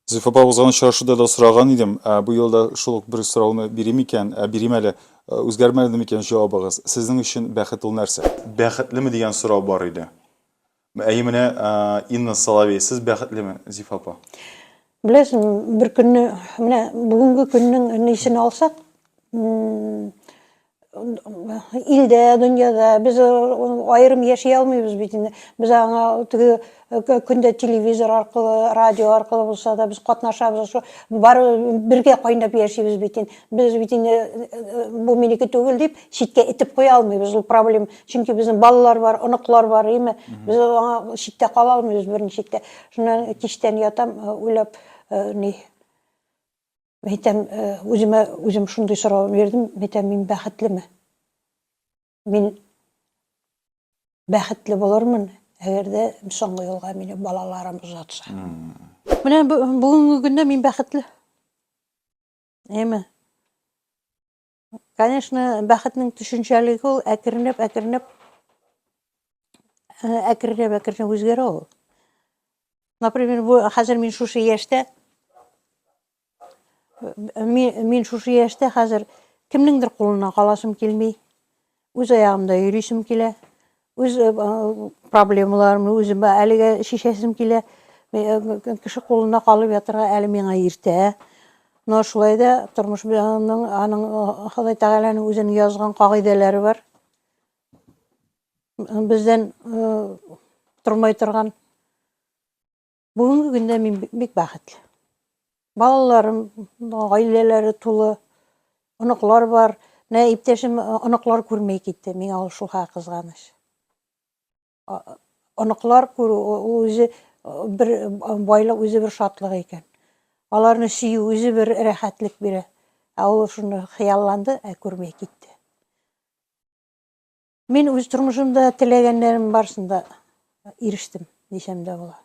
Зөлфә апа, узган очрашуда да сораган идем, ә, бу юлы да шул ук бер сорауны бирим икән, ә, бирим әле, Ә, үзгәрмәде микән җавабыгыз? Сезнең өчен бәхет ул нәрсә? Бәхетлеме дигән сорау бар иде. Әйе, менә ә, Инна Соловей, сез бәхетлеме, Зифа апа? Беләсең, бер көнне, менә бүгенге көннең нисен алсак, илдә, дөньяда без аерым яши алмыйбыз бит инде. Без аңа теге көндә телевизор аркылы, радио аркылы булса да без катнашабыз, шул бары бергә кайнап яшибез бит инде. Без бит инде бу минеке түгел дип читкә этеп куя алмыйбыз ул проблема. Чөнки безнең балалар бар, оныклар бар, әйме? Без аңа читтә кала алмыйбыз берничек тә. Шуннан кичтән ятам, уйлап, ни Әйтәм, үземә үзем шундый сорау бирдем, әйтәм, мин бәхетлеме? Мин бәхетле булырмын, әгәр дә соңгы юлга мине балаларым озатса. Менә бүгенге көндә мин бәхетле. Әйме? Конечно, бәхетнең төшенчәлеге ул әкренләп, әкренләп әкренләп, әкренләп үзгәрә ул. Например, бу хәзер мин шушы яшьтә мин, мин шушы яшьтә хәзер кемнеңдер кулына каласым килми. Үз аягымда йөрисем килә. Үз э, проблемаларымны үзем әлегә чишәсем килә. Э, кеше кулына калып ятырга әле миңа иртә. Но шулай да тормыш белән аның э, Ходай Тәгаләнең үзенең язган кагыйдәләре бар. Бездән тормай торган. Бүгенге көндә мин бик бәхетле. Балаларым, гаиләләре тулы, оныклар бар. Менә иптәшем оныклар күрмәй китте. Миңа ул шул хәл кызганыч. Оныклар күрү ул үзе бер байлык, үзе бер шатлык икән. Аларны сөю үзе бер рәхәтлек бирә. Ә ул шуны хыялланды, ә күрмәй китте. Мин үз тормышымда теләгәннәрем барысын да ирештем, дисәм дә була.